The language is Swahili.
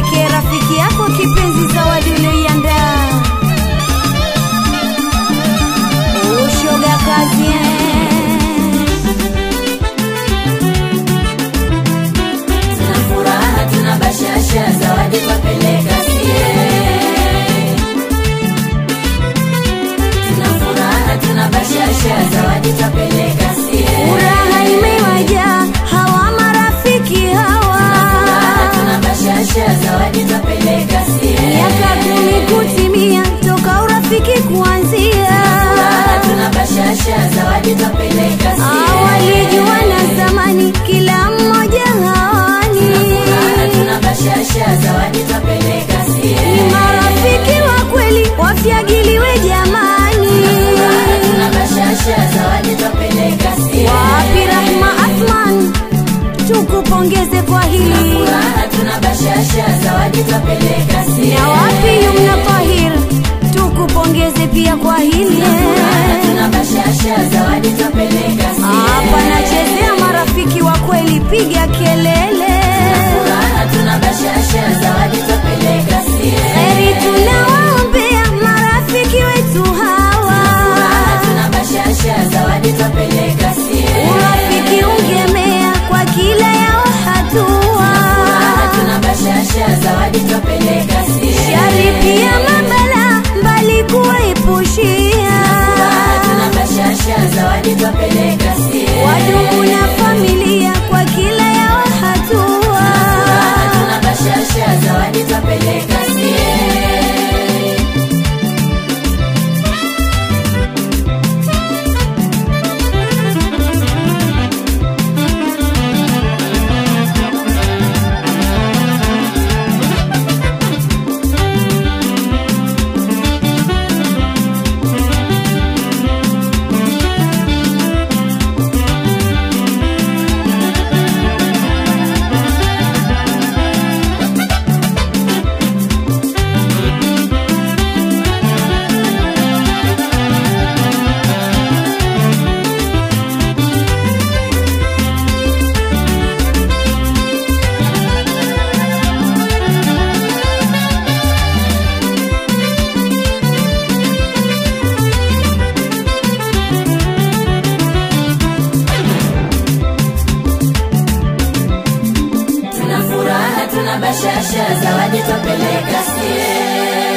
Mpelekee rafiki yako kipenzi zawadi uliyoiandaa. Ushoga kazi. Tuna furaha, tuna bashasha, zawadi twapeleka sie. Tuna furaha, tuna bashasha, zawadi twapeleka sie. Furaha imewajaa hawa marafiki hawa. Tuna bashasha, zawadi twapeleka sie. Miaka 10 kutimia toka urafiki kuanzia. Tuna bashasha, zawadi twapeleka sie. Walijua na zamani kila mmoja hawani. Tuna bashasha, zawadi twapeleka sie. Ni marafiki wa kweli wafyagiliwe jamani. Tuna bashasha, zawadi twapeleka sie. Wapi Rahma Athman, tukupongeze kwa hili. Tuna bashasha, zawadi twapeleka sie. Na wapi Yumna Tahir, tukupongeze pia kwa hili. Tuna bashasha, zawadi twapeleka sie. Hapa nachezea marafiki wa kweli, piga kelele. Tuna bashasha, zawadi twapeleka sie. Heri tunawaombea marafiki wetu hawa. Tuna bashasha, zawadi twapeleka sie. Urafiki ungemea kwa kila yao hatua. Tuna bashasha, zawadi twapeleka sie. Shari pia mabala mbali kuepushia. Tuna bashasha, zawadi twapeleka sie. Wadumu na familia kwa kila yao hatua. Tuna bashasha, zawadi twapeleka sie. Tuna furaha, tuna bashasha, zawadi twapeleka sie.